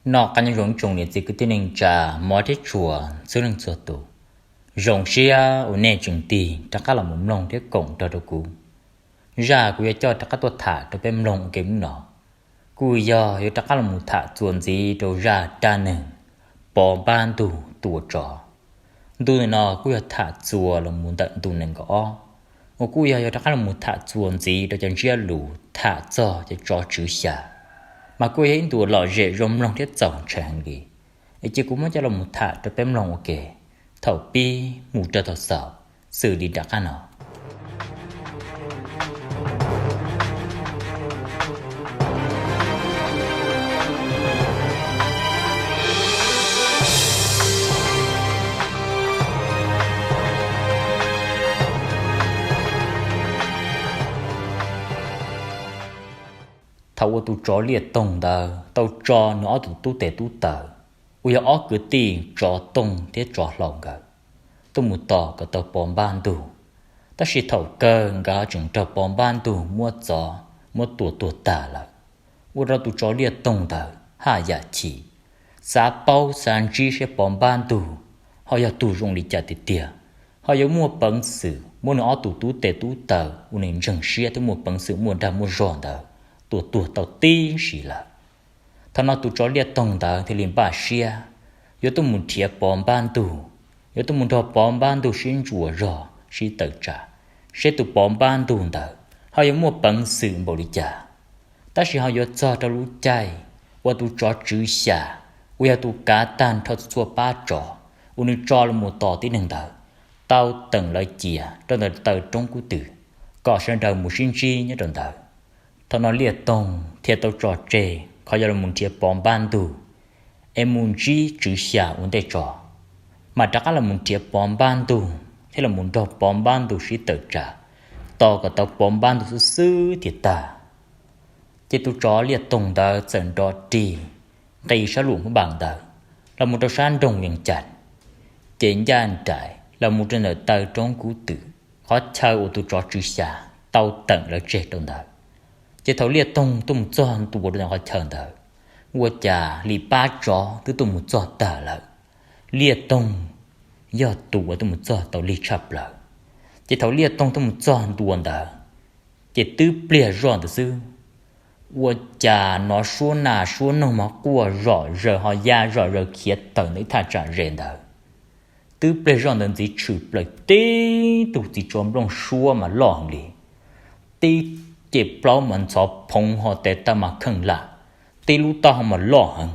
Noj qab nyob zoo tsoom niam txiv kwv tij neej tsa, hmov thiab tshua txhua leej txhua tus. Zoo siab uas nej tseem tig rov qab los mus mloog thiab koom nrog rau kuv. Zaj kuv yuav coj rov qab tuaj tham rau peb mloog ua ke hnub no kuj yog yuav rov qab los mus tham txuas ntxiv rau zaj dab neeg Pov Npab Ntug tua tsov. Ntu no kuj yog tham txuas los mus ntawm ntu nees nkaum ob, uas kuj yog yuav rov qab los mus tham txuas ntxiv rau cov ntsiab lus tham txog cov tsov tswv xya, mas kuj yog ib ntu lom zem zoo mloog thiab txaus ntshai heev li. Es cia kuv muab coj los mus tham rau peb mloog ua ke thaum pib mus rau thaum xaus xws li nram qab no. Thaum uas tus tsov Liaj Toog ntawd tau tso nws ob tug tub tes tub taw, uas yog ob kwv tij tsov tooj thiab tsov hlau nkawd, tuaj mus tos kom tau Pov Npab Ntug, tab sis thaum kawg nkawd tseem nrog Pov Npab Ntug muab txov muab tua tuag tag lawm. Ua rau tus tsov Liaj Toog ntawd haj yam chim, xav paub xav ntsib saib Pov Npab Ntug ho yog tus zoo li cas tiag tiag, ho yuav muaj peev xwm muab nws ob tug tub tes tub taw uas nws ntseeg siab thiab muaj peev xwm muaj dag muaj zog ntawd tua tuag tau tib si lawm. Thaum no tus tsov Liaj Toog ntawd thiaj li npaj siab yuav tuaj mus nrhiav Pov Npab Ntug, yuav tuaj mus nrog Pov Npab Ntug sib ntsuas zog sib tawm tsam, seb tus Pov Npab Ntug ntawd ho yuav muaj peev xwm npaum li cas. Tab sis ho yuav txog rau lub caij uas tus tsov tswv xya, uas yog tus kav tag nrho txhua pab tsov uas nws tso los mus tos tib neeg ntawd, tau teem lawv cia rau ntawm taw roob kub twm, kom sawv daws mus sib ntsib nyob rau ntawd. Thaum no Liaj Toog thiaj tau tso tseg qhov yuav los mus nrhiav Pov Npab Ntug es mus ntsib tswv xya ua ntej tso, mas rov qab los mus nrhiav Pov Npab Ntug thiab los mus nrog Pov Npab Ntug sib tawm tsam, tos kom tau Pov Npab Ntug xwb xwb thiaj tag. Ces tus tsov Liaj Toog ntawd txawm nrov rig nqis sab Luam Phab Npas ntawd los mus rau sab nroog Vees Cas, ces ncaj nraim los mus rau ntawm taw roob kub twm, qhov chaw uas tus tsov tswv xya tau teem lawv tseg rau ntawd. Ces thaum Liaj Toog tuaj mus txog ntua rau ntawm qhov chaw ntawd, ua cas li pab tsov twb tuaj mus txog tag lawm. Liaj Toog yog tus uas tuaj mus txog tau lig tshaj plaws. Ces thaum Liaj Toog tuaj mus txog ntua ntawd, ces twb pliag zoj ntawd xwb, ua cas hnov suab nas suab noog mas quaj zom zaws ho ya zom zaws khiav tawm ntawm ib thaj tsam ze ntawd. Twb pliag zoj ntawd ntxiv tshwm plaws tib tug txiv tsov nplooj suab mas loj heev li, tib ce plaub mas ntxhov phoov ho tes taw mas kheej lam, tib lub taub hau mas loj heev,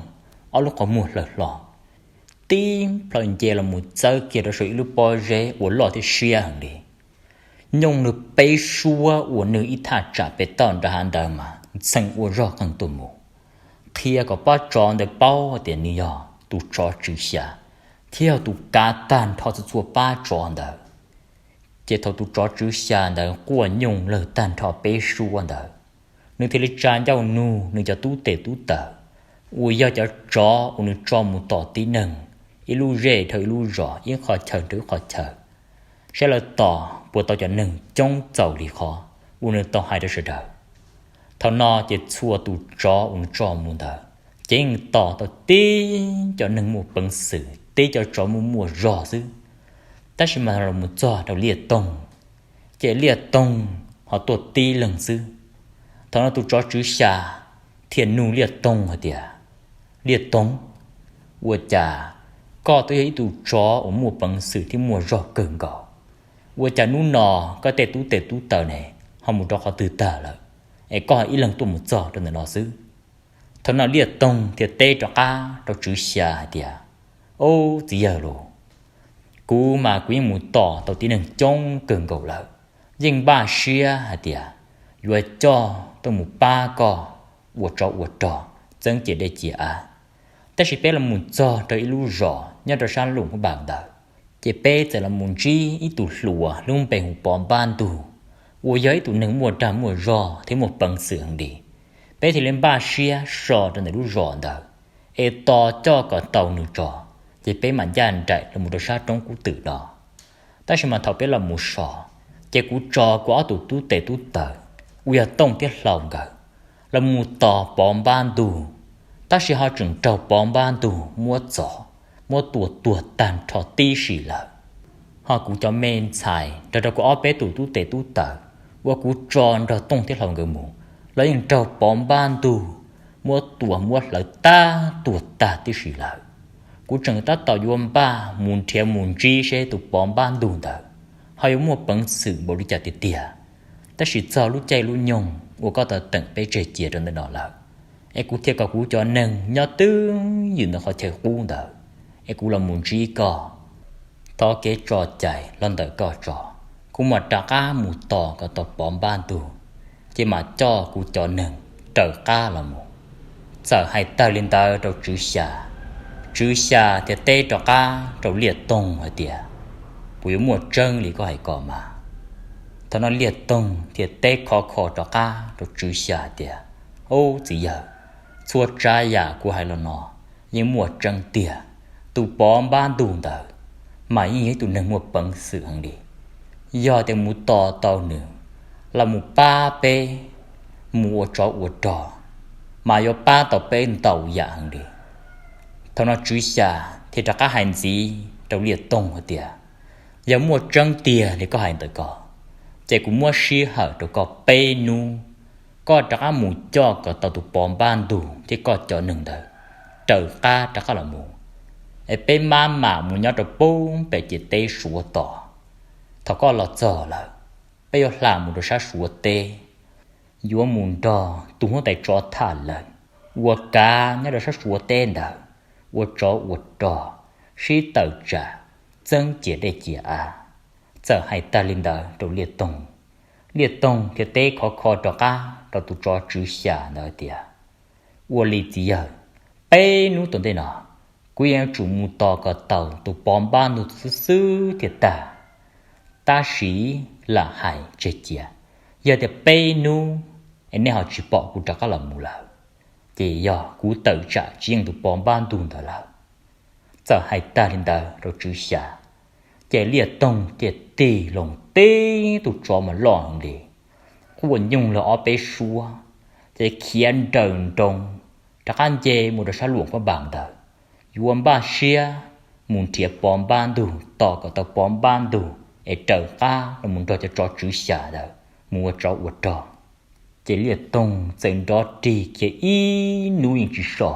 ob lub qhov muag hlaws hlo, tib plhaw nce los mus txawb kiag rau saum ib lub pob zeb uas loj thiab siab heev li. Nyooj nws peb suab uas nws ib thaj tsam pem toj nram hav ntawd mas ntxhee ua zog qeeg tuaj mus, qhia kom pab tsov ntawd paub tias nws yog tus tsov tswv xya thiab yog tus kav tag nrho txhua txhua pab tsov ntawd. Ces thaum tus tsov tswv xya ntawd quaj nyooj lawg tag nrho peb suab ntawd, nws thiaj li tsa ncauj nug nws cov tub tes tub taw uas yog cov tsov uas nws tso mus tom tib neeg, ib lub zej dhau ib lub zos, ib qhov chaw rau ib qhov chaw, saib lawv tos puas tau cov neeg coob txaus li qhov uas nws tau hais rau sawv daws. Thaum no ces txhua tus tsov uas nws tso mus ntawd ces yeej tos tau tib cov neeg muaj peev xwm, tib cov tsov muaj muaj zog xwb, tab sis mas los mus txog rau Liaj Toog, ces Liaj Toog ho tuaj tib leeg xwb. Thaum no tus tsov tswv xya thiaj nug Liaj Toog hais tias, Liaj Toog, ua cas koj twb yog ib tug tsov uas muaj peev xwm thiab muaj zog kawg nkaus, ua cas hnub no koj tej tub tes tub taw ne ho mus rau qhov twg tag lawm, es koj ib leeg tuaj mus txog rau ntawm no xwb? Thaum no Liaj Toog thiaj teb rov qab rau tswv xya hais tias, Ob, txiv yawg los, kuv mas kuv yeej mus tos tau tib neeg coob kawg nkaus lawm, yeej npaj siab hais tias yuav coj tuaj mus pab koj ua tsov ua rog, txeeb cia dej cia av. Tab sis peb los mus txog rau ib lub zos nyob rau sab Luam Phab Npas ntawd, ces peb txawm los mus ntsib ib tug hluas lub npe hu Pov Npab Ntug, uas yog ib tug neeg muaj dag muaj zog thiab muaj peev xwm heev li. Peb thiaj li npaj siab so rau ntawm lub zos ntawd es tos coj kom tau nws tso, ces peb mam ncaj nraim los mus rau sab roob kub twm no. Tab sis mas thaum peb los mus so, ces kuv tso kuv ob tug tub tes tub taw uas yog Tooj thiab Hlau nkawd los mus tos Pov Npab Ntug Tab sis ho tseem raug Pov Npab Ntug muab txov, muab tua tuag tag nrho tib si lawm. Ho kuv cov me ntxhais nrog rau kuv ob peb tus tub tes tub taw uas kuv tso nrog Tooj thiab Hlau nkawd mus los yeej raug Pov Npab Ntug muab tua muab hlawv tag tuag tag tib si lawm. Kuv tseem tab tom yuav npaj mus nrhiav mus ntsib seb tus Pov Npab Ntug ntawd ho yuav muaj peev xwm npaum li cas tiag tiag. Tab sis txog lub caij lub nyoog uas koj tau teem peb tseg cia rau ntawm no lawm, es kuv thiaj kom kuv cov neeg nyob twj ywm ntawm qhov chaw qub ntawd, es kuv los mus ntsib koj. Thov kev tso cai los ntawm koj tso, kuv mam rov qab mus tos kom tau Pov Npab Ntug, ces mam coj kuv cov neeg raws qab los mus. Txawm hais tag li ntawd rau Tswv Xya, Tswv Xya thiaj teb rov qab rau Liaj Toog hais tias, Puas yuav muaj tseeb li koj hais ko mas? Thaum no Liaj Toog thiaj teb khov kho rov qab rau Tswv Xya tias, Ub txiv yawg, txhua tsav yam kuv hais los no yeej muaj tseeb tiag. Tus Pov Npab Ntug ntawd mas yeej yog ib tug neeg muaj peev xwm heev li. Yog tias mus tos tau nws los mus pab peb mus ua tsov ua rog, mas yuav pab tau peb ntau yam heev li. Thaum no Tswv Xya thiaj rov qab hais ntxiv rau Liaj Toog hais tias, Yog muaj tseeb tiag li koj hais ntawd ko, ces kuv muab sij hawm rau koj peb hnub, koj rov qab mus coj kom tau tus Pov Npab Ntug thiab koj cov neeg ntawd raws qab rov qab los mus, es peb maj mam mus nyob rau pem ciam teb Suav tos. Thaum koj los txog lawm, peb yuav hla mus rau sab Suav teb, yuav mus nrog tus huab tais tsov Thaj Leej ua kav nyob rau sab Suav teb ntawd, ua tsov ua rog, sib tawm tsam, txeeb ciam dej ciam av. Txawm hais tag li ntawd rau Liaj Toog, Liaj Toog thiaj teb khov kho rov qab rau tus tsov Tswv Xya ntawd tias, Ua li txiv yawg, peb hnub tom ntej no kuv yeej yuav tsum mus tos kom tau tus Pov Npab Ntug xwb xwb thiaj tag. Tab sis lam hais tseg cia, yog tias peb hnub es nej ho tsis pom kuv rov qab los mus lawm, ces yog kuv tawm tsam tsis yeej tus Pov Npab Ntug ntawd lawm. Txawm hais tag li ntawd rau Tswv Xya, ces Liaj Toog thiaj tig loo tib tug tsov mas loj heev li, quaj nyooj lawm ob peb suab, ces khiav nrawm nroos rov qab nce mus rau sab Luam Phab Npas ntawd, yuav npaj siab mus nrhiav Pov Npab Ntug, tos kom tau Pov Npab Ntug es raws qab los mus nrog cov tsov Tswv Xya ntawd mus ua tsov ua rog. Ces Liaj Toog txawm nrov rig khiav ib hnub yeej tsis so,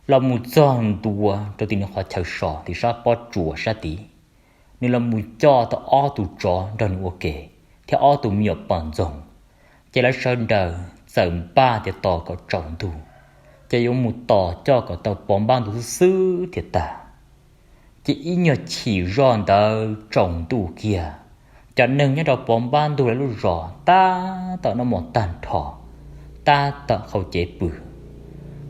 los mus txog ntua rau tim nws qhov chaw so tim sab pob tsuas sab tid. Nws los mus coj tau ob tug tsov nrog nws ua ke thiab ob tug me nyuam poj ntxoog, ces lawv sawv daws txawm npaj tias tos kom tsaus ntuj, ces yuav mus tos coj kom tau Pov Npab Ntug xwb xwb thiaj tag. Ces ib nyuag chim zoj ntawd tsaus ntuj kiag, cov neeg nyob rau Pov Npab Ntug lawv lub zos tab tom noj mov tag nrho, tab tom qhau cev pw.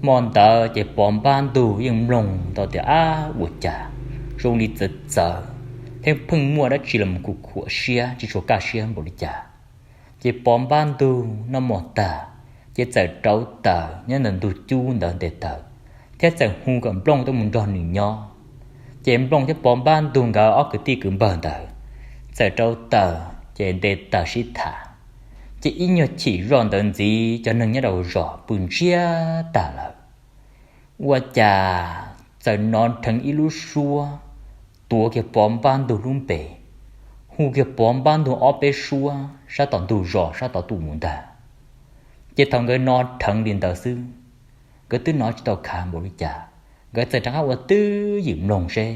Hmo ntawd ces Pov Npab Ntug yeej mloog tau tias, Ab, ua cas zoo li txawv txawv, thiab pheej muaj dab tsi los mus khuam khuam siab tsis tshua kaj siab npaum li cas. Ces Pov Npab Ntug noj mov tag, ces txawm rauv taws nyob ntawm ntug cub ntawd nte taws, thiab txawm hu kom Nplooj tuaj mus nrog nws nyob. Ces Nplooj thiab Pov Npab Ntug nkawd ob kwv tij kwv npawg ntawd txawm rauv taws ces nte taws sib tham. Ces ib nyuag chim zoj ntawd ntxiv cov neeg nyob rau zos pw ntsiag tag lawm, ua cas txawm hnov dheev ib lub suab tuav kiag Pov Npab Ntug lub npe, hu kiag Pov Npab Ntug ob peb suab sab tom ntug zos sab tod tuaj mus ntag. Ces thaum nkawd hnov dheev li ntawd xwb, nkawd twb hnov tsis tau khav npaum li cas, nkawd txawm rov qab ua twj ywm mloog seb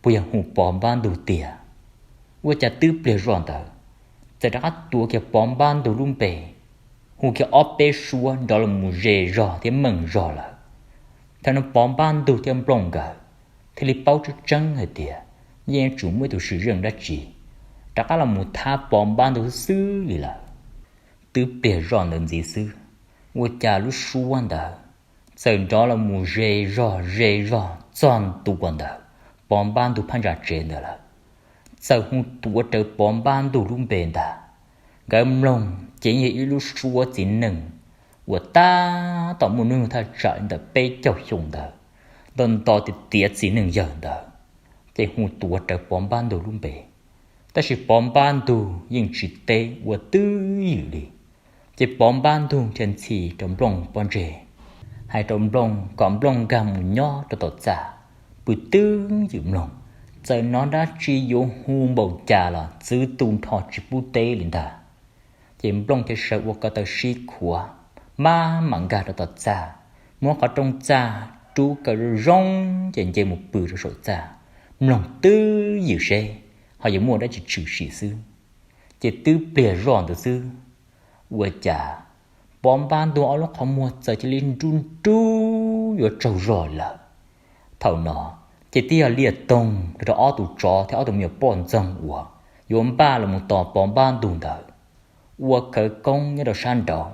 puas yog hu Pov Npab Ntug tiag. Ua cas twb pliag zoj ntawd, txawm rov qab tuav kiag Pov Npab Ntug lub npe, hu kiag ob peb suab nrov los mus ze zog thiab meej zog lawm. Thaum no Pov Npab Ntug thiab Nplooj nkawd thiaj li paub tseeb tseeb hais tias yeej yuav tsum muaj ib tug swm zeej dab tsi rov qab los mus thab Pov Npab Ntug xwb li lawm. Twb pliag zoj ntawd ntxiv xwb, ua cas lub suab ntawd txawm nrov los mus ze zog ze zog txog ntua ntawm Pov Npab Ntug phab ntsa tsev ntawd lawm. Txawm hu tuav rawv Pov Npab Ntug lub npe ntag. Nkawd mloog ces yog ib lub suab txiv neej uas tab tom muaj hnub nyoog thaj tsam li ntawm peb caug xyoo ntawd, nto nto tiav tiav txiv neej yawg ntawd, ces hu tuav rawv Pov Npab Ntug lub npe. Tab sis Pov Npab Ntug yeej tsis teb, ua twj ywm li. Ces Pov Npab Ntug thiaj ntxhi rau Nplooj pob ntseg, hais rau Nplooj kom Nplooj nkag mus nyob rau tom txaj, pw twb ywm mloog, txawm hnov dab tsi yuav hu npaum cas los txwv tu nrho tsis pub teb li ntag. Ces Nplooj thiaj sawv ua ko taw sib khuav, maj mam nkag rau tom txaj, muab qhov rooj txaj rub kaw zoo zoo, ces nce mus pw rau saum txaj, mloog twb ywm seb ho yuav muaj dab tsi tshwm sim xwb. Ces twb pliag zoj ntawd xwb, ua cas Pov Npab Ntug ob lub qhov muag txawm cia li nrub nrub yuav tsaug zog lawm. Thaum no ces twb yog Liaj Toog los rau ob tug tsov thiab ob tug me nyuam poj ntxoog uas yuav npaj los mus tos Pov Npab Ntug ntawd, ua khawv koob nyob rau sab nraud,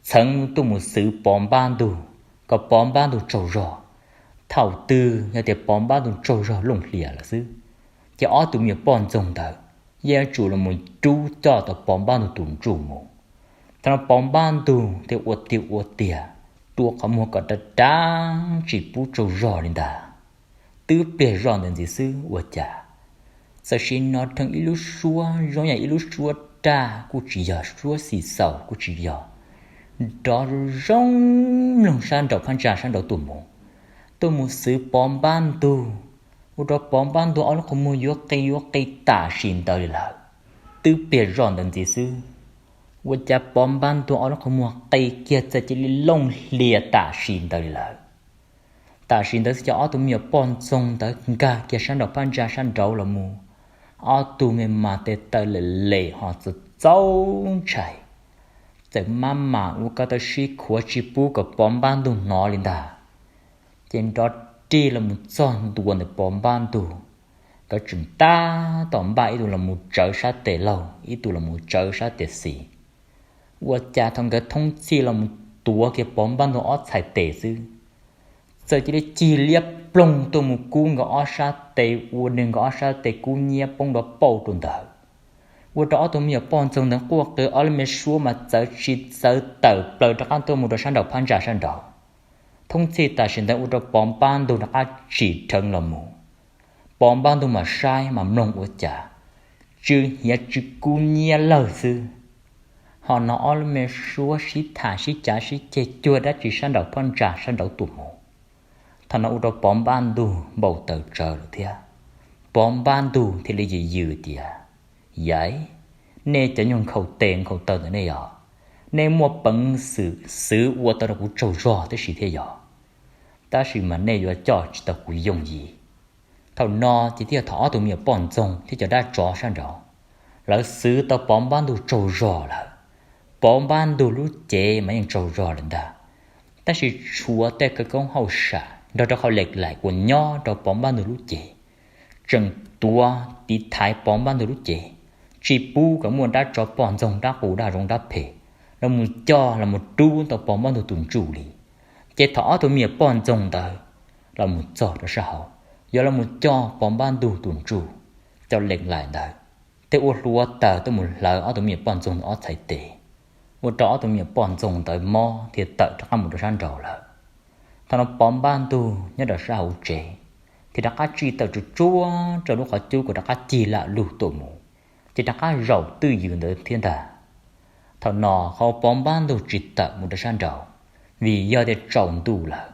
txheev tuaj mus xwv Pov Npab Ntug, kom Pov Npab Ntug tsaug zog. Thaum twg yog tias Pov Npab Ntug tsaug zog looj hlias lawm xwb, ces ob tug me nyuam poj ntxoog ntawd yeej yuav tsum los mus rub coj tau Pov Npab Ntug tus ntsuj mus. Thaum no Pov Npab Ntug thiaj ua tiag ua tiag, rua qhov muag kom dav dav tsis pub tsaug zog li ntag. Twb pliag zoj ntawd ntxiv xwb ua cas txawm sim hnov dheev ib lub suab zoo yam ib lub suab raj kuj tsis yog, suab xis xaus kuj tsis yog, nrov zoo zoo mloog sab nraud phab ntsa sab nraud tuaj mus, tuaj mus xwv Pov Npab Ntug, ua rau Pov Npab Ntug ob lub qhov muag yuav qi yuav qi tam sim ntawd li lawm. Twb pliag zoj ntawd ntxiv xwb, ua cas Pov Npab Ntug ob lub qhov muag qi kiag txawm cia li looj hlias tam sim ntawd li lawm. Tam sim ntawd xwb ces ob tug me nyuam poj ntxoog ntawd nkag kiag sab nraud phab ntsa sab nraud los mus, ob tug me mas tes taw lem lem ho txaus txaus ntshai, txawm maj mam ua ko taw sib khuav tsis pub kom Pov Npab Ntug hnov li ntag. Ces nrov rig los mus txog ntua ntawm Pov Npab Ntug, nkawd tseem tab tom npaj ib tug los mus tsawv sab tes laug ib tug los mus tsawv sab tes xis. Ua cas thaum nkawd thoob txhij los mus tuav kiag Pov Npab Ntug ob txhais tes xwb, txawm cia li cig liab ploog tuaj mus kub nkawd ob sab tes, ua nws nkawd ob sab tes kub nyiab poob nrov pauj rau ntawd, ua rau ob tug me nyuam poj ntxoog ntawd quaj qw ob lub me suab mas txawv tsis txawv tawm plaws rov qab tuaj mus rau sab nraud phab ntsa sab nraud. Thoob txhij tam sim ntawd ua rau Pov Npab Ntug rov qab tsim dheev los mus, Pov Npab Ntug mas saib mas mloog ua cas tsw hiav tsw kub nyiab lawg xwb, ho hnov ob lub me suab sib tham sib cav sib ceg cuag dab tsi sab nraud phab ntsa sab nraud tuaj mus. Thaum no ua rau Pov Npab Ntug npau taws tsawv lawm thiab. Pov Npab Ntug thiaj li yws yws tias, Yaiv, nej cov nyuag nkhaus tes nkhaus taw ntawm nej yog, nej muaj peev xwm xwv ua tau rau kuv tsaug zog tib si thiab yog, tab sis mas nej yuav coj tsis tau kuv yooj yim. Thaum no ces thiaj thaum ob tug me nyuam poj ntxoog thiab cov dab tsov sab nraud, lawv xwv tau Pov Npab Ntug tsaug zog lawm. Pov Npab Ntug lub cev mas yeej tsaug zog lawm ntag, tab sis tshuav tej khawv koob hauj sam nrog rau qhov lem laim uas nyob rau Pov Npab Ntug lub cev, tseem tuav tiv thaiv Pov Npab Ntug lub cev, tsis pub kom muaj dab tsov poj ntxoog dab qus dab zoov dab phem los mus coj los mus rub tau Pov Npab Ntug tus ntsuj li. Ces thaum ob tug me nyuam poj ntxoog ntawd los mus txog rau sab hauv, yuav los mus coj Pov Npab Ntug tus ntsuj, cov lem laim ntawd thiaj ua hluav taws tuaj mus hlawv ob tug me nyuam poj ntxoog ntawd ob txhais tes, ua rau ob tug me nyuam poj ntxoog ntawd mob thiaj tawm rov qab mus rau sab nraud lawm. Thaum no Pov Npab Ntug nyob rau sab hauv tsev, thiaj rov qab tsij tawm tsuag tsuag rau lub qhov cub kom rov qab cig lam lug tuaj mus, ces rov qab zaum twj ywm ntawd thiab ntag. Thaum no qhov Pov Npab Ntug tsis tawm mus rau sab nraud, vim yog tias tsaus ntuj lawm.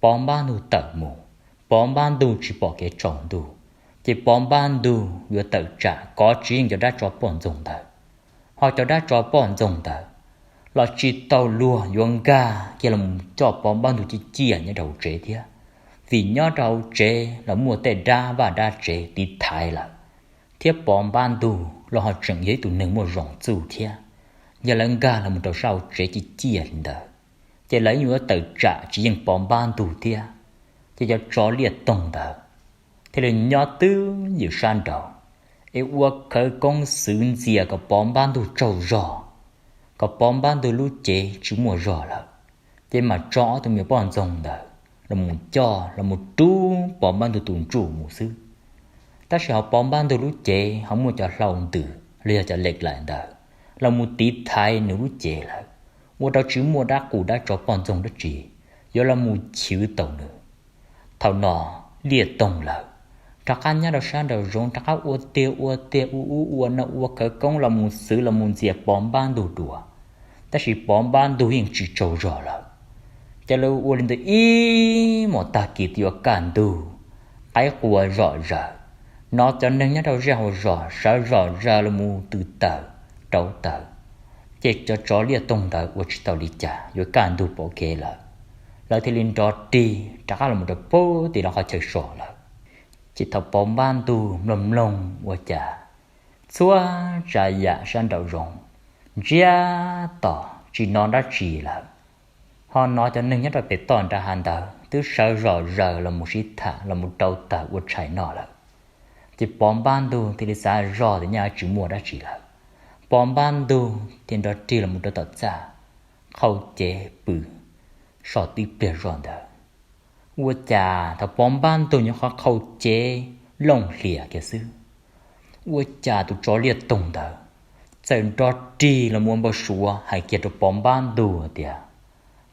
Pov Npab Ntug tawm mus, Pov Npab Ntug tsis pom kev tsaus ntuj, ces Pov Npab Ntug yuav tawm tsam kov tsis yeej cov dab tsov poj ntxoog ntawd. Ho cov dab tsov poj ntxoog ntawd los tsis tau luag yuav nkag kiag los coj Pov Npab Ntug ciaj ciaj nyob rau hauv tsev thiab, vim nyob rau hauv tsev los muaj tej dab vaj dab tsev tiv thaiv lawm, thiab Pov Npab Ntug los ho tseem yog ib tug neeg muaj zoo txuj thiab. Yog lawv nkag los mus rau sab hauv tsev ciaj ciaj li ntawd, ces lawv yuav tawm tsam tsis yeej Pov Npab Ntug thiab. Ces cov tsov Liaj Toog ntawd thiaj li nyob twj ywm sab nraud, es ua khawv koob xwv ntxias kom Pov Npab Ntug tsaug zog, kom Pov Npab Ntug lub cev tsis muaj zog lawm, ces mam tso ob tug me nyuam poj ntxoog ntawd los mus coj los mus rub Pov Npab Ntug tus ntsuj mus xwb. Tab sis ho Pov Npab Ntug lub cev ho muaj cov hlau ntws los yog cov lem laim ntawd los mus tiv thaiv nws lub cev lawm, ua rau tsis muaj dab qus dab tsov poj ntxoog dab tsi yuav los mus chwv tau nws. Thaum no Liaj Toog lawm, rov qab nyob rau sab nraum zoov rov qab ua tiag ua tiag ua ub ua no ua khawv koob los mus xwv los mus ntxias Pov Npab Ntug dua, tab sis Pov Npab Ntug yeej tsis tsaug zog lawm. Ces lawv ua li ntawd ib hmos tag kis twb yuav kaj ntug, qaib qua zom zaws, hnov cov neeg nyob rau zej hauv zos sawv zom zaws los mus tw taws, rauv taws. Ces cov tsov liaj toog ntawd ua tsis tau li cas, yuav kaj ntug pom kev lawm, lawv thiaj li nrov rig rov qab los mus rau pem tim lawv qhov chaw so lawm. Ces thaum Pov Npab Ntug mloog mloog ua cas txhua tsav yam sab nraum zoov ntsiag to, tsis hnov dab tsi lawm, ho hnov cov neeg nyob rau pem toj nram hav ntawd twb sawv zom zaws los mus sib tham los mus rauv taws ua tshais noj lawm. Ces Pov Npab Ntug thiaj li xav zog tias nyaj tsis muaj dab tsi lawm. Pov Npab Ntug thiaj nrov rig los mus rau tom txaj, qhau cev pw so tib pliag zog ntawd. Ua cas thaum Pov Npab Ntug nyuam qhuav qhau cev looj hlias kiag xwb, ua cas tus tsov liaj toog ntawd txawm nrov rig los mus ua npau suav hais kiag rau Pov Npab Ntug tias,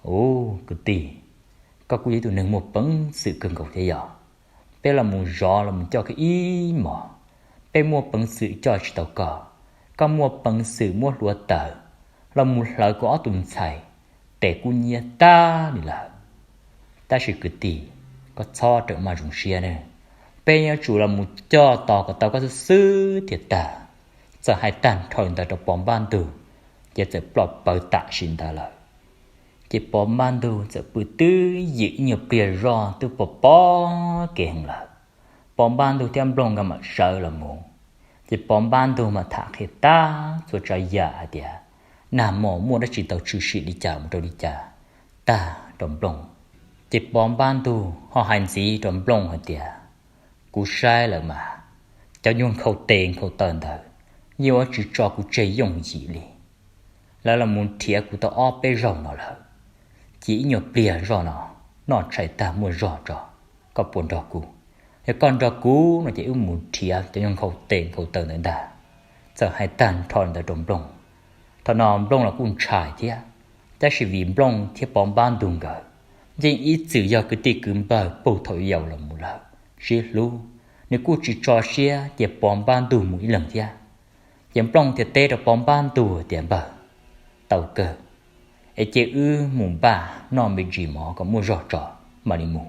Ub, kwv tij, koj kuj yog ib tug neeg muaj peev xwm kawg nkaus thiab yog. Peb los mus zov los mus coj kiag ib hmos, peb muaj peev xwm coj tsis tau koj, koj muaj peev xwm muab hluav taws los mus hlawv kuv ob tug ntxhais, tes kub nyiab tag li lawm. Tab sis kwv tij, koj txhob rawm maj zoo siab ne, peb yuav tsum los mus coj tos kom tau koj xwb xwb thiaj tag. Txawm hais tag nrho li ntawd rau Pov Npab Ntug, ces txawm ploj pawv tam sim ntawd lawm. Ces Pov Npab Ntug txawm pw twb ywm ib nyuag pliag zog twb pom pom kev heev lawm. Pov Npab Ntug thiab Nplooj nkawd mam sawv los mus. Ces Pov Npab Ntug mas tham qhia tag txhua tsav yam hais tias nag hmo muaj dab tsi tau tshwm sim li cas mus rau li cas tag rau Nplooj. Ces Pov Npab Ntug ho hais ntxiv rau Nplooj hais tias, Kuv saib lawm mas, cov nyuag nkhaus tes nkhaus taw ntawd yeej yuav tsis tso kuv tseg yooj yim li. Lawv los mus nrhiav kuv tau ob peb zaug no lawm, ces ib nyuag pliag zoj no noj tshais tag muaj zog tso, koj puas nrog kuv? Yog koj nrog kuv no ces wb mus nrhiav cov nyuag nkhaus tes nkhaus taw ntawd ntag. Txawm hais tag nrho ntawd rau Nplooj. Thaum no Nplooj los kuj ntshai thiab, tab sis vim Nplooj thiab Pov Npab Ntug nkawd yeej ib txwm yog kwv tij kwv npawg puag thaum yau los mus lawm, sib hlub, nws kuj tsis tso siab cia Pov Npab Ntug mus ib leeg thiab. Ces Nplooj thiaj teb rau Pov Npab Ntug tias, Npawg, tau kawg, es cia wb mus npaj noj me ntsis mov kom muaj zog tso mam li mus.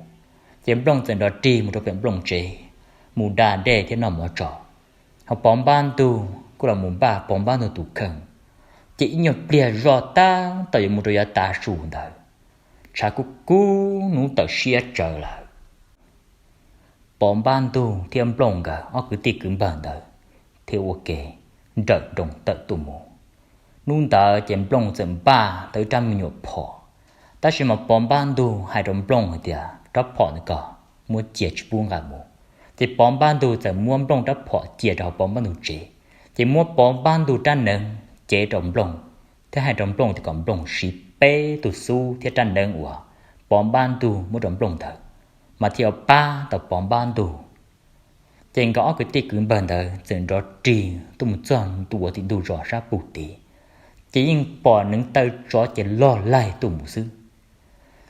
Ces Nplooj txawm nrov rig mus rau pem Nplooj tsev, mus da dej thiab noj mov tso. Ho Pov Npab Ntug kuj los mus npaj Pov Npab Ntug tus kheej. Ces ib nyuag pliag zoj tab tom yuav mus rau yav tav su ntawd, tshav kub kub hnub tawm siab tsawv lawm. Pov Npab Ntug thiab Nplooj nkawd ob kwv tij kwv npawg ntawd thiaj ua ke nrawm nroos tawm tuaj mus. Hnub ntawd ces Nplooj txawm npaj tau ib rab me nyuam phom, tab sis mas Pov Npab Ntug hais rau Nplooj hais tias, Rab phom ntawd koj muab cia tsis pub nqa mus. Ces Pov Npab Ntug txawm muab Nplooj rab phom cia rau hauv Pov Npab Ntug tsev, ces muab Pov Npab Ntug rab hneev cev rau Nplooj, thiab hais rau Nplooj tias kom Nplooj siv peb tug xub thiab rab hneev uas Pov Npab Ntug muab rau Nplooj ntawd, mas thiaj yuav pab tau Pov Npab Ntug. Ces nkawd ob kwv tij kwv npawg ntawd txawm nrov rig tuaj mus txog ntua tim ntug zos sab pug tid, ces yeej pom neev taw tsov ces log laig tuaj mus xwb.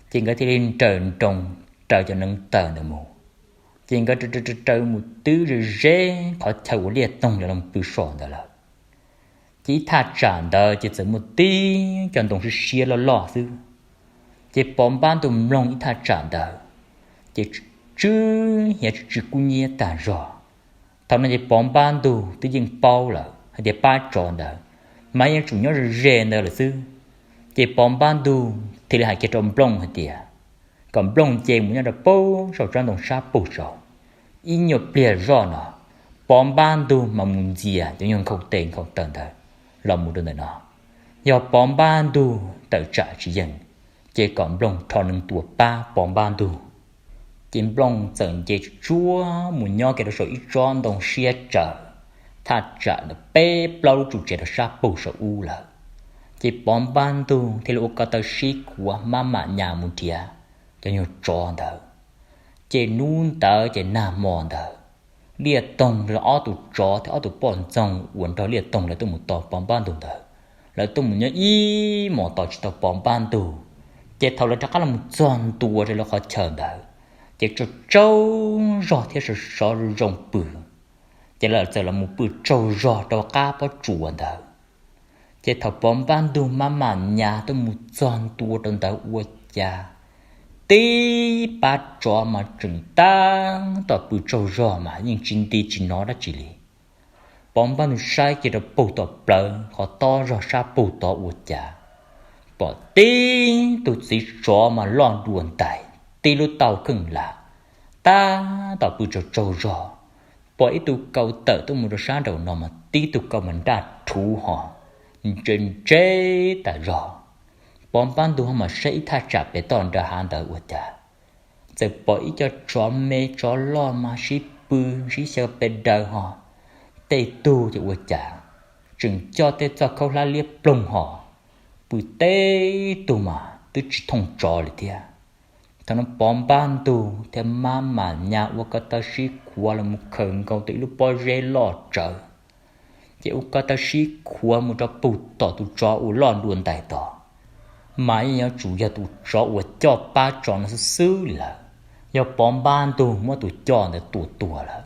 Ces nkawd thiaj li nrawm nroos raws cov neev taw ntawd mus. Ces nkawd raws raws mus twb ze ze qhov chaw uas Liaj Toog lawv los pw so ntawd lawm. Ces ib thaj tsam ntawd ces txawm muaj tib cov ntoo siab siab loj loj xwb. Ces Pov Npab Ntug mloog ib thaj tsam ntawd, ces tsw hiav tsis tsw kub nyiab tag zog. Thaum no ces Pov Npab Ntug twb yeej paub lawm hais tias pab tsov ntawd mas yeej tsum nyob ze ze ntawd lawm xwb. Ces Pov Npab Ntug thiaj li hais kiag rau Nplooj hais tias kom Nplooj nce mus nyob rau pem saum tsob ntoo sab pug saud. Ib nyuag pliag zoj no, Pov Npab Ntug mas mus ntxias cov nyuag nkhaus tes nkhaus taw ntawd los mus rau ntawm no. Yog Pov Npab Ntug tawm tsam tsis yeej, ces kom Nplooj rho neev tua pab Pov Npab Ntug. Ces Nplooj txawm nce tsuag tsuag mus nyob kiag rau saum ib tsob ntoo siab tsaws, thaj tsam ntawd peb plaub lub tsuj tsev rau sab pug saum ub lawm. Ces Pov Npab Ntug thiaj li ua ko taw sib khuav mab mam nyas mus nrhiav cov nyuag tsov ntawd. Ces hnub ntawd ces nag hmo ntawd, Liaj Toog los ob tus tsov thiab ob tus poj ntxoog uas nrog Liaj Toog lawv tuaj mus tos Pov Npab Ntug ntawd, lawv tuaj mus nyob ib hmos tos tsis tau Pov Npab Ntug. Ces thaum lawv rov qab los mus txog ntua rau lawv qhov chaw ntawd, ces tsaug tsaug zog thiab sov sov zoo pw. Ces lawv txawm los mus pw tsaug zog rau qab pob tsuas ntawd. Ces thaum Pov Npab Ntug mab mam nyas tuaj mus txog ntua rau ntawd ua cas tib pab tsov mas tseem tab tom pw tsaug zog mas yeej tsis nti tsis hnov dab tsi li. Pov npab ntug saib kiag rau puag tom plawv qhov tob zog sab puag tod ua cas pom tib tug txiv tsov mas loj dua ntais, tib lub taub hau kheej lam, tab tom pw tsaug tsaug zog. Pom ib tug kaus tawm tuaj mus rau sab nraum no mas tib tug kaus mas nraj rhuv ho ntse ntse tas zog. Pov npab ntug ho mas saib ib thaj tsam pem toj nram hav ntawd ua cas txawm pom ib co tsov me tsov loj mas sib pw sib xyaw pes daws ho. Tej tug ces ua cas tseem coj tej txoj khaub hlab liab ploog ho pw teb tug mas twb tsis thooj tsov li thiab. Thaum no Pov npab ntug thiaj maj mam nyas ua ko taw sib khuav los mus khaws nkaus tau ib lub pob zeb loj tsawv, ces ua ko taw sib khuav mus rau puag tom tus tsov uas loj dua ntais tod. Mas yeej yuav tsum yog tus tsov uas coj pab tsov no xwb xwb lawm. Yog Pov npab ntug muab tus coj ntawd tua tuag lawm,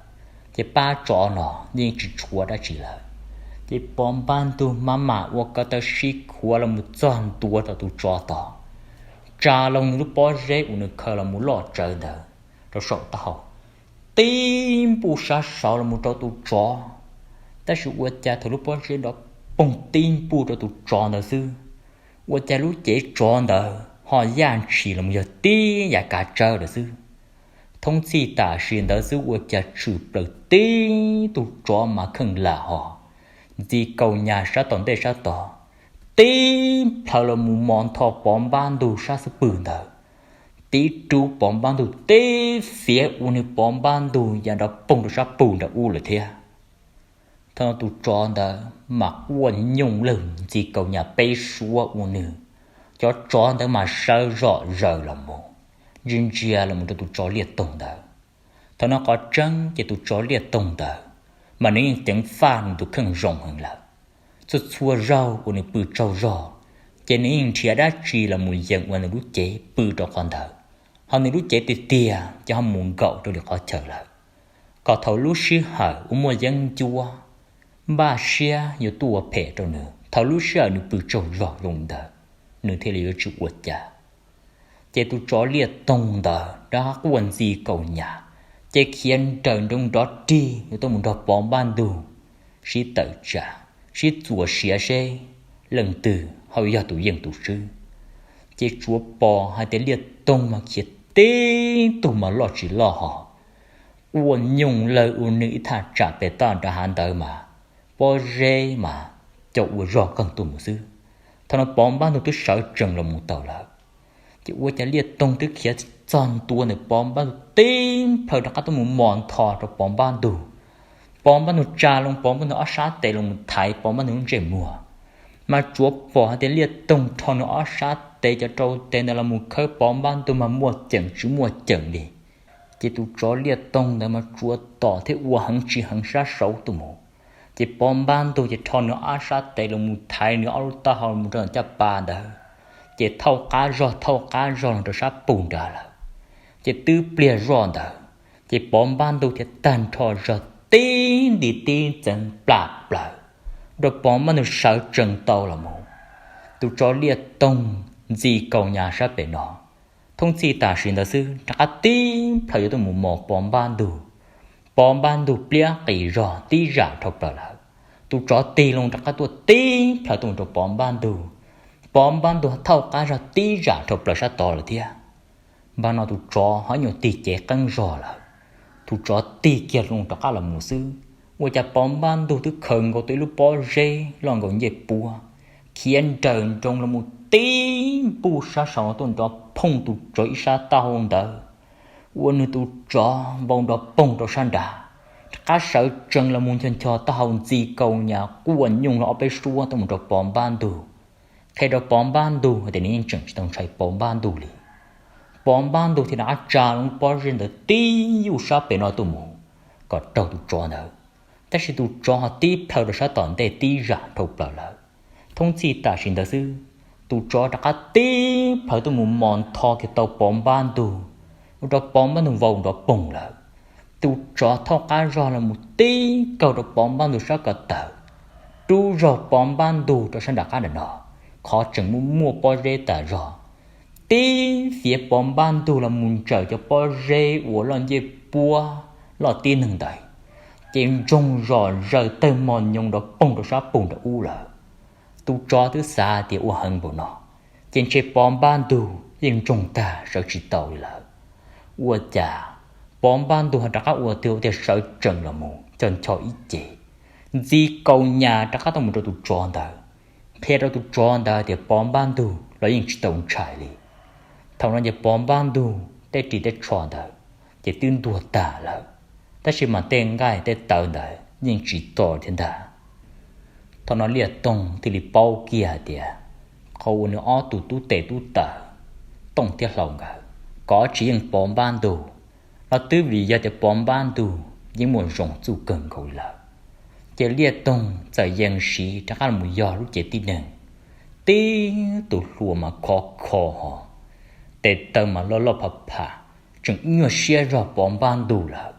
ces pab tsov no yeej tsis tshuav dab tsi lawm. Ces Pov npab ntug maj mam ua ko taw sib khuav los mus txog ntua rau tus tsov tod, tsa loo nws lub pob zeb uas nws khaws los mus loj tsawv ntawd rau saum taub hau, tib npuj sab saud los mus rau tus tsov. Tab sis ua cas thaum lub pob zeb nrov poog tib npuj rau tus tsov ntawd xwb, ua cas lub cev tsov ntawd ho yaj ntshis los mus yog tib yam kav tsawb lawm xwb. Thoob txhij tam sim ntawd xwb ua cas tshwm plaws tib tug tsov mas kheej lam ho ntxi kaus nyas sab tom ntej sab tod, tib plhaw los mus mos ntho Pov npab ntug sab xub pwg ntawd, tib rub Pov npab ntug tib fiav ua nws Pov npab ntug ya nrov poog rau sab pug nram ub lawm thiab. Thaum no tus tsov ntawd mas quaj nyooj lawg ntxi kaus nyas peb suab ua nws cov tsov ntawd mas sawv zom zaws los mus, ntsia ntsia los mus rau tus tsov liaj toog ntawd. Thaum no qhov tseeb ces tus tsov liaj toog ntawd mas nws yeej ceev faj nws tus kheej zoo heev lawm. Txhua txhua zaug uas nws pw tsaug zog, ces nws yeej nrhiav dab tsi los mus yees ua nws lub cev pw rau qhov ntawd, ho nws lub cev tiag tiag ces ho mus nkaum rau li qhov chaw lawm. Kom thaum lub sij hawm uas muaj yeeb ncuab npaj siab yuav tuaj ua phem rau nws, thaum lub sij hawm nws pw tsaug zog zoo li ntawd, nws thiaj li yuav tsis ua cas. Ces tus tsov liaj toog ntawd rov qab quaj ntxi kaus nyas, ces khiav nrawm nroos nrov rig yuav tuaj mus nrog Pov npab ntug sib tawm tsam, sib txuas siav seb leej twg ho yog tus yeej tus swb. Ces tsuav pom hais tias liaj toog mas khiav tib tug mas loj tsis loj ho, quaj nyooj lawg ua nws ib thaj tsam pem toj nram hav ntawd mas pob zeb mas cov ua zog qeeg tuaj mus xwb. Thaum no Pov npab ntug twb sawv tsees los mus tau lawm, ces ua cas liaj toog twb khiav txog ntua ntawm Pov npab ntug tib plhaw rov qab tuaj mus mos ntho rau Pov npab ntug. Pov npab ntug tsa loo Pov npab ntug ob sab tes los mus thaiv Pov npab ntug lub ntsej muag, mas tsuav pom hais tias liaj toog rho nws ob sab tes cov rau tes ntawd los mus khawb Pov npab ntug mas muaj ceem tsis muaj ceem li. Ces tus tsov liaj toog ntawd mas tsuav tom thiab ua heev tsis heev sab saud tuaj mus. Ces Pov npab ntug ces rho nws ob sab tes los mus thaiv nws ob lub taub hau mus rau ntawm caj pas ntawd, ces thauj qab zog thauj qab zog los rau sab pug nrad lawm. Ces twb pliag zoj ntawd, ces Pov npab ntug thiaj tag nrho zog tib nti tib ntxeev plam plaws, rau Pov npab ntug sawv tsees tau los mus. Tus tsov liaj toog ntxi kaus nyas sab pem no, thoob txhij tam sim ntawd xwb rov qab tib plhaw yuav tuaj mus mos Pov npab ntug. Pov npab ntug pliab qis zog tib zam dhau plaws lawm. Tus tsov tig loo rov qab tuaj tib plhaw tuaj mus rau Pov npab ntug. Pov npab ntug thauj qab zog tib zam dhau plaws sab tod lawm thiab. Npaj no tus tsov ho nyuam tig cev qeeb zog lawm. Tus tsov tig kiag loo rov qab los mus xwb, ua cas Pov npab ntug twb khaws nkaus tau ib lub pob zeb loj nkaus ncej puab, khiav nrawm nroos los mus tib npuj sab saud tuaj nrov phooj tus tsov ib sab taub hau ntawd, ua nws tus tsov npau nrov poog rau sab nrad, rov qab sawv tsees los mus ncho ncho taub hau ntxi kaus nyas quaj nyooj lawg ob peb suab tuaj mus rau Pov npab ntug. Qhia rau Pov npab ntug hais tias nws yeej tseem tsis tau ntshai Pov npab ntug li. Pov npab ntug thiaj rov qab tsa loo pob zeb ntawd tib yuj sab pem no tuaj mus kom raug tus tsov ntawd. Tab sis tus tsov ho tib plhaw rau sab tom ntej tib zam dhau plaws lawm. Thoob txhij tam sim ntawd xwb, tus tsov rov qab tib plhaw tuaj mus mos ntho kiag tau Pov npab ntug, ua rau Pov npab ntug vau nrov poog lawm. Tus tsov thauj qab zog los mus tib kaug rau Pov npab ntug sab ko taw, rub zog Pov npab ntug rau sab nram qab nram no, qhov tseem muaj muaj pob zeb tas zog. tib fiav Pov Npab Ntug los mus ntsaws cov pob zeb uas loj ncej puab loj tib neeg ntawd, ces ntsoog zom zaws tawg mos nyoos nrov poog rau sab pug nram ub lawm. Tus tsov twb xav tias ua heev npaum no, ces ntshe Pov Npab Ntug yeej ntsoog tag sawv tsis tau li lawm. Ua cas Pov Npab Ntug ho rov qab ua twg ua tiag sawv tsees los mus chos nchos ib ce, ntxi kaus nyas rov qab tuaj mus rau tus tsov ntawd, qhia rau tus tsov ntawd tias Pov Npab Ntug los yeej tsis tau ntshai li. Thaum no ces Pov Npab Ntug tej ris tej tsho ntawd ces twb ntuag tag lawm, tab sis mas tej nqaij tej tawv ntawd yeej tsis to thiab ntag. Thaum no Liaj Toog thiaj li paub kiag hais tias qhov uas nws ob tug tub tes tub taw Tooj thiab Hlau nkawd kov tsis yeej Pov Npab Ntug los twb vim yog tias Pov Npab Ntug yeej muaj zoo txuj kawg nkaus li lawm. Ces Liaj Toog txawm yees siv rov qab los mus yog lub cev tib neeg, tib tus hlua mas khov kho ho, tes taw mas loj loj pham pham, tseem nyuaj siab zog Pov Npab Ntug lawm.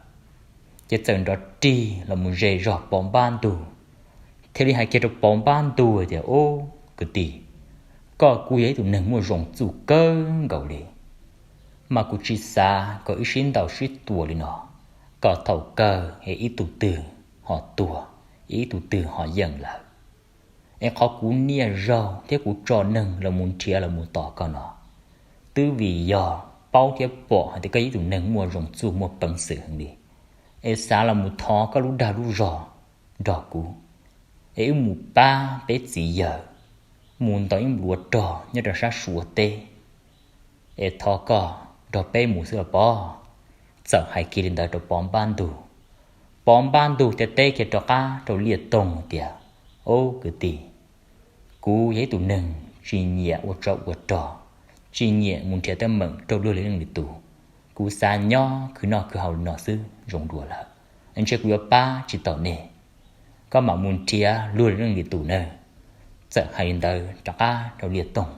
Ces txawm nrov rig los mus ze zog Pov Npab Ntug, thiaj li hais kiag rau Pov Npab Ntug tias, Ub, kwv tij, koj kuj yog ib tug neeg muaj zoo txuj kawg nkaus li, mas kuv tsis xav kom wb sib ntaus sib tua li no, kom thaum kawg es ib tug twg ho tuag, ib tug twg ho yeej lawm. Es qhov kuv niaj zaus thiab kuv tso neeg los mus nrhiav los mus tos koj no, twb vim yog paub thiab pom hais tias koj yog ib tug neeg muaj zoo txuj muaj peev xwm heev li, es xav los mus thov koj lub dag lub zog nrog kuv, es wb mus pab peb txiv yawg mus ntaus ib npluav rog nyob rau sab Suav teb, es thov koj nrog peb mus xwb los Pov. Txawm hais kiag li ntawd rau Pov Npab Ntug, Pov Npab Ntug thiaj teb kiag rov qab rau Liaj Toog tias, Ub, kwv tij, kuv yog ib tug neeg tsis nyiam ua tsov ua rog, tsis nyiam mus nrhiav teeb meem rau luag li leej li tus. Kuv xav nyob khwv noj khwv haus li no xwb zoo dua lawm, ntshe kuv yuav pab tsis tau nej. Koj mam mus nrhiav luag li leej li tus nawb. Txawm hais li ntawd rov qab rau Liaj Toog.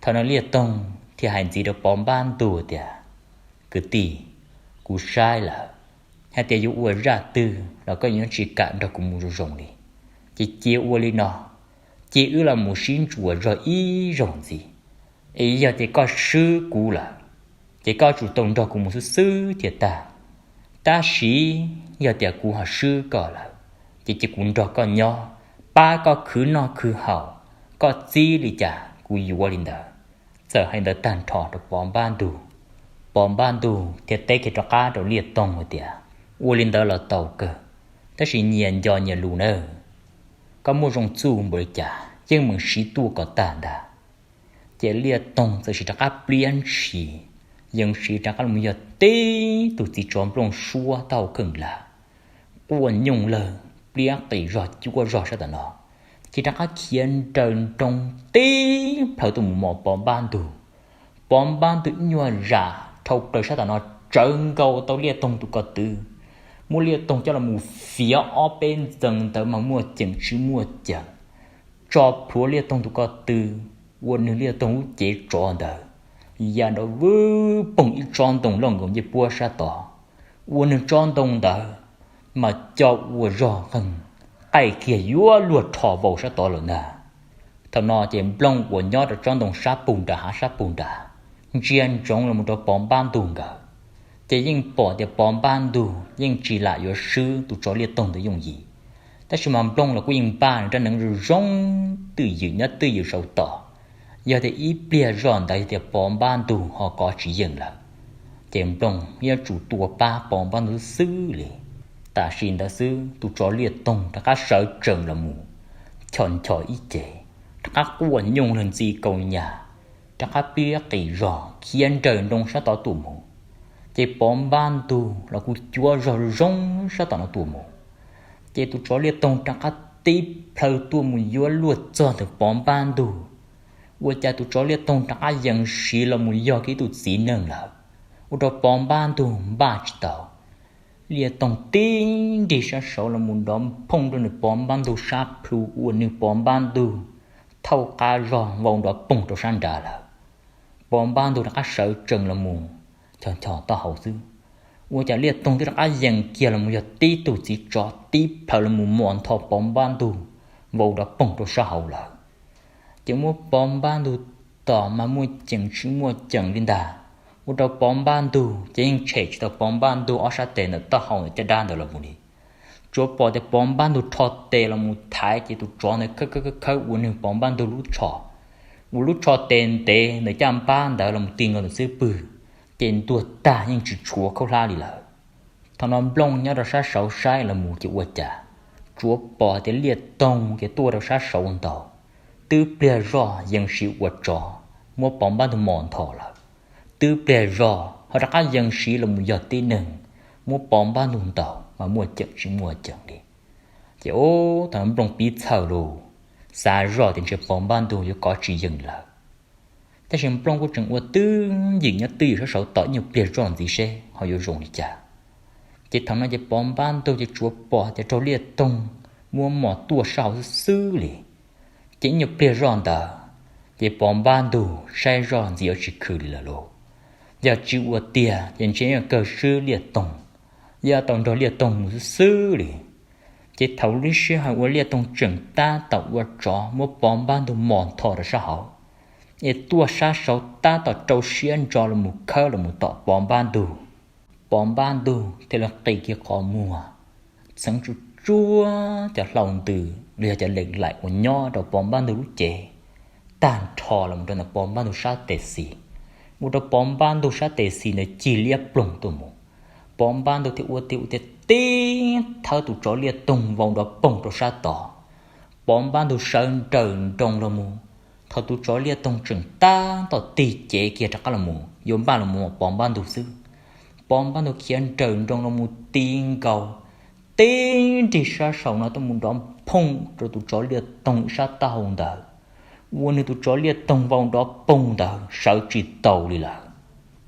Thaum no Liaj Toog thiaj hais ntxiv rau Pov Npab Ntug tias, Kwv tij, kuv saib lawm, hais tias yuav ua zaj twg los koj yuav tsis kam nrog kuv mus zoo zoo li. Ces cia ua li no, cia wb los mus sib ntsuas zog ib zaug ntxiv, es yog tias koj swb kuv lawm, ces koj tsum tau nrog kuv mus xwb xwb thiaj tag. Tab sis yog tias kuv ho swb koj lawm, ces cia kuv nrog koj nyob, pab koj khwv noj khwv haus, koj txib li cas kuv yuav li ntawd. Txawm hais ntawd tag nrho rau Pov Npab Ntug, Pov Npab Ntug thiaj teb kiag rov qab rau Liaj Toog hais tias, Ua li ntawd los tau kawg, tab sis nyias nco nyias lus nawb. Koj muaj zoo txuj npaum li cas yeej meem siv tuaj kom tag ntag. Ces Liaj Toog txawm siv rov qab pliab ntshis, yees siv rov qab los yog tib tug txiv tsov nplooj suab taub hau kheej lag, quaj nyooj lawg pliab qis zog cuab zog sab tom no, ces rov qab khiav nraws nroo tib plhaw tuaj mus mos Pov Npab Ntug. Pov Npab Ntug nyuag zam dhau plaws sab tom no, tsawv nkaus tau Liaj Toog tus ko tw, muab Liaj Toog coj los mus fiav ob peb ntxees ntawd mas muaj ceem tsis muaj ceem, tso plhuav Liaj Toog tus ko tw, ua nws Liaj Toog lub cev tsov ntawd ya nrov vwb poog ib tsob ntoo loj nkaus ncej puab sab tod, ua nws tsob ntoo ntawd mas co ua zog qeeg, qaij kiag yuav luag rho vau sab tod lawm ntag. Thaum no ces Nplooj uas nyob rau tsob ntoo sab pug nram hav sab pug nram, ntsia ntsoov los mus rau Pov Npab Ntug nkawd, ces yeej pom tias Pov Npab Ntug yeej tsis lam yuav swb tus tsov Liaj Toog ntawd yooj yim. Tab sis mas Nplooj los kuj yeej npaj nws rab hneev zoo zoo twj ywm nyob twj ywm saum tod, yog tias ib pliag zoj ntawd yog tias Pov Npab Ntug ho kov tsis yeej lawm, ces Nplooj yuav tsum tua pab Pov Npab Ntug xwb li. Tam sim ntawd xwb tus tsov Liaj Toog rov qab sawv tsees los mus, chos nchos ib ce, rov qab quaj nyooj lawg ntxi kaus nyas, rov qab pliab qis zog khiav nraws nroo sab tod tuaj mus. Ces Pov Npab Ntug los kuj cuab zog zoo sab tom no tuaj mus. Ces tus tsov Liaj Toog rov qab tib plhaw tuaj mus yuav luag txog ntawm Pov Npab Ntug, ua cas tus tsov Liaj Toog rov qab yees siv los mus yog kiag ib tug txiv neej lawm, ua rau Pov Npab Ntug npaj tsis tau. Liaj Toog tib nrig sab saud los mus nrov phooj rau nws Pov Npab Ntug sab plhu, ua nws Pov Npab Ntug thauj qab zog vau nrov poog rau sab nrad lawm. Pov Npab Ntug rov qab sawv tsees los mus, chos nchos taub hau xwb, ua cas Liaj Toog twb rov qab yees kiag los mus yog tib tug txiv tsov tib plhaw los mus mos ntho Pov Npab Ntug vau nrov poog rau sab hauv lawm. Ces muab Pov Npab Ntug tom mas muaj ceem tsis muaj ceem li ntag. Ua rau Pov Npab Ntug ces yeej tshem tsis tau Pov Npab Ntug ob sab tes ntawm taub hau ntawm caj dab ntawd los mus li. Tsuav pom tias Pov Npab Ntug rho tes los mus thaiv ces tus tsov ntawd khawb khawb khawb ua nws Pov Npab Ntug lub tsho, ua lub tsho tes ntev ntawm caj npab ntawd los mus ti nkaus ntawm xub pwg, ces ntuag tag yeej tsis tshuav khaub hlab li lawm. Thaum no Nplooj nyob rau sab saud saib los mus ces ua cas tsuav pom tias Liaj Toog ces tuaj rau sab saud ntaus, twb pliag zoj yees siv ua tsov muab Pov Npab Ntug mos nthos lawm, twb pliag zoj ho rov qab yees siv los mus yog tib neeg muab Pov Npab Ntug ntaus mas muaj ceem tsis muaj ceem li. Ces ub, thaum no Nplooj pib txhawj lus, xav zoj tias ntshe Pov Npab Ntug yuav kov tsis yees lawm. Tab sis Nplooj kuj tseem ua twj ywm nyob twj ywm sab saud tos ib nyuag pliag zoj ntxiv seb ho yuav zoo li cas. Ces thaum no ces Pov Npab Ntug ces tsuav pom tias raug Liaj Toog muab mos tuaj sab hauv xwb xwb li. Ces ib nyuag pliag zoj ntawd ces Pov Npab Ntug saib zoj ntxiv yuav tsis khwv li lawm lauj. Yog tsis ua tiag ces ntshe yuav kawg swb Liaj Toog, yuav tau nrog Liaj Toog mus xwb xwb li. Ces thaum lub sij hawm uas Liaj Toog tseem tab tom ua tsov muab Pov Npab Ntug mos nthos rau sab hauv, es tuaj sab saud tab tom rau siab ntso los mus khawb los mus tom Pov Npab Ntug. Pov Npab Ntug thiaj li qi kiag qhov muag, txheev tsuj tsuag cov hlau ntws los yog cov leem laim uas nyob rau Pov Npab Ntug lub cev, tag nrho los mus rau ntawm Pov Npab Ntug sab tes xis, ua rau Pov Npab Ntug sab tes xis ntawd cig liab ploog tuaj mus. Pov Npab Ntug thiaj ua tiag ua tiag tib thawb tus tsov Liaj Toog vau nrov poog rau sab tod. Pov Npab Ntug sawv nrawm nroos los mus, thaum tus tsov Liaj Toog tseem tab tom tig cev kiag rov qab los mus yuav npaj los mus Pov Npab Ntug xwb, Pov Npab Ntug khiav nrawm nroos los mus ti nkaus tib nrig sab saum no tuaj mus nrov phooj rau tus tsov Liaj Toog ib sab taub hau ntawd, ua nws tus tsov Liaj Toog vau nrov poog ntawd sawv tsis taus li lawm.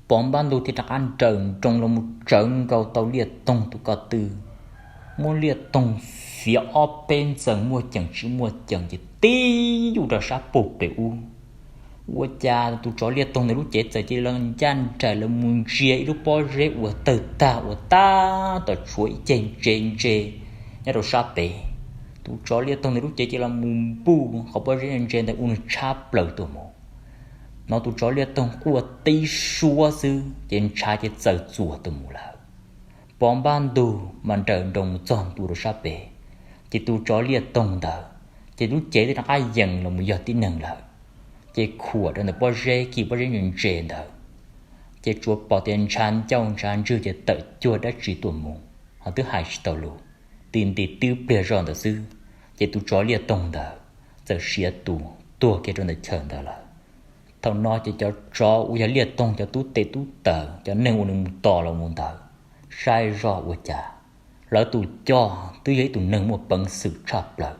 Pov Npab Ntug thiaj rov qab nrawm nroos los mus tsawv nkaus tau Liaj Toog tus ko tw, muab Liaj Toog fiav ob peb ntxees muaj ceem tsis muaj ceem ces tib yuj rau sab pug pem ub. Ua cas tus tsov Liaj Toog ntawd lub cev txawm cia li los ncaj nraim los mus ntsia ib lub pob zeb uas tawg tag uas tab tom tshuav ib ceg ntse ntse nyob rau sab pem. Tus tsov Liaj Toog ntawd lub cev cia li los mus npuj qhov pob zeb ntse ntawd ua nws tshab plaws tuaj mus. Hnov tus tsov Liaj Toog quaj tib suab xwb ces ntshav ces txawm txuas tuaj mus lawm. Pov Npab Ntug mas nrawm nroos mus txog ntua rau sab pem, ces tus tsov Liaj Toog ntawd ces lub cev twb rov qab yees los mus yog tib neeg lawm. Ces khuam rau ntawm pob zeb, kis pob zeb ntse ntse ntawd, ces tsuas pom tias ntshav ncauj ntshav ntswg ces tawm cuag dab tsi tuaj mus, ho twb hais tsis tau lus. Ti nti twb pliag zoj ntawd xwb, ces tus tsov Liaj Toog ntawd txawm siav tus tuag kiag rau ntawm chaw ntawd lawm. Thaum no ces cov tsov uas yog Liaj Toog cov tub tes tub taw, cov neeg uas nws mus tos los mus ntawd, saib zoj ua cas, lawv tus coj twb yog ib tug neeg muaj peev xwm tshaj plaws,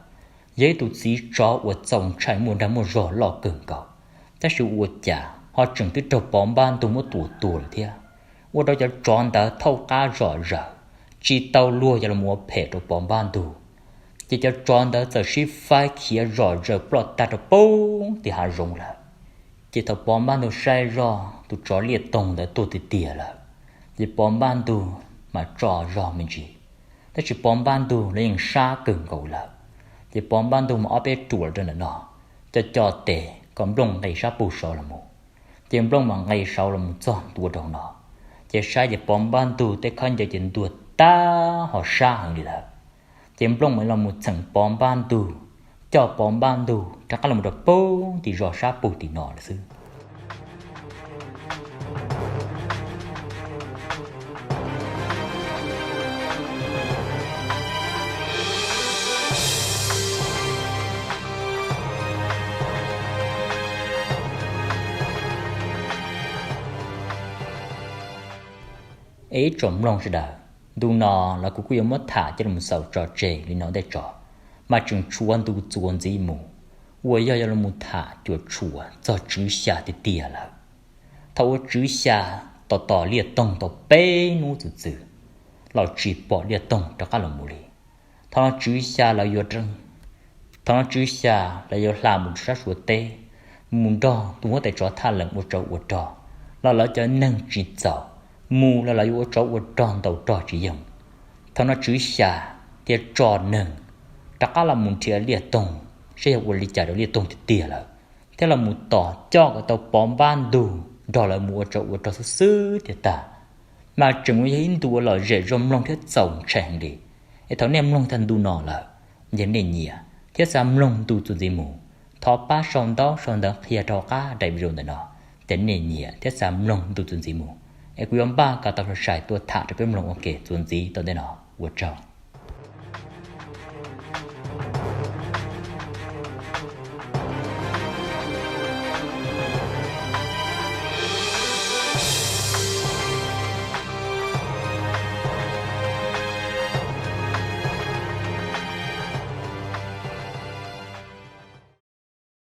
yog ib tug txiv tsov uas txaus ntshai muaj dag muaj zog loj kawg nkaus, tab sis ua cas ho tseem twb raug Pov Npab Ntug muab tua tuag lawm thiab. Ua rau cov tsov ntawd thaub qab zom zaws, tsis tau luag yog los ua phem rau Pov Npab Ntug. Ces cov tsov ntawd txawm sib faib khiav zom zaws ploj tag rau pem tim hav zoov lawm. Ces thaum Pov Npab Ntug saib zoj tus tsov Liaj Toog ntawd tuag tiag tiag lawm, ces Pov Npab Ntug mas tso zog me ntsis, tab sis Pov Npab Ntug los yeej sab kawg nkaus lawm. Ces Pov Npab Ntug mas ob peb ruam rau ntawm no, co co tes kom Nplooj nqis sab pug saud los mus. Ces Nplooj mas nqis saud los mus txog ntua rau no, ces saib ces Pov Npab Ntug tej khaub ncaws ces ntuag tag ho sab heev li lawm. Ces Nplooj mas los mus txheem Pov Npab Ntug, coj Pov Npab Ntug rov qab los rau pem tim zos sab pug tim no lawm xwb. Es ib tsoom mloog sawv daws, ntu no los kuv kuj yuav muab tham coj los xaus tso tseg li no ntej tso, mas tseem tshuav ntu txuas ntxiv mus uas yog yuav los tham cuam tshuam txog Tswv Xya tiag tiag lawm. Thaum uas Tswv Xya tos tos Liaj Toog tau peb hnub txwm txwm los tsis pom Liaj Toog rov qab los mus li. Thaum no Tswv Xya lawv yuav, thaum no Tswv Xya lawv yuav hla mus rau sab Suav teb, mus nrog tus huab tais tsov Thaj Lees ua tsov ua rog, los lawv cov neeg tsis txaus, mus los lawv yuav ua tsov ua rog ntaus rog tsis yeej. Thaum no Tswv Xya thiaj tso neeg rov qab los mus nrhiav Liaj Toog saib yog ua li cas rau Liaj Toog tiag tiag lawm. thiab los mus tom coj kom tau pov npab ntug nrog lawv mus ua tsov ua rog xwb xwb tiag tag. Mas tseem yog ib ntu uas lom zem zoo mloog thiab txaus ntshai heev li. Es thaum nej mloog tag ntu no lawm, yog nej nyiam thiab xav mloog ntu txuas ntxiv mus, thov pab sau ntaub sau ntawv qhia rau qab daim video ntawm no tias nej nyiam thiab xav mloog ntu txuas ntxiv mus, es kuv yuav npaj kom tau sai sai tuaj tham rau peb mloog ua ke txuas ntxiv tom ntej no. Ua tsaug.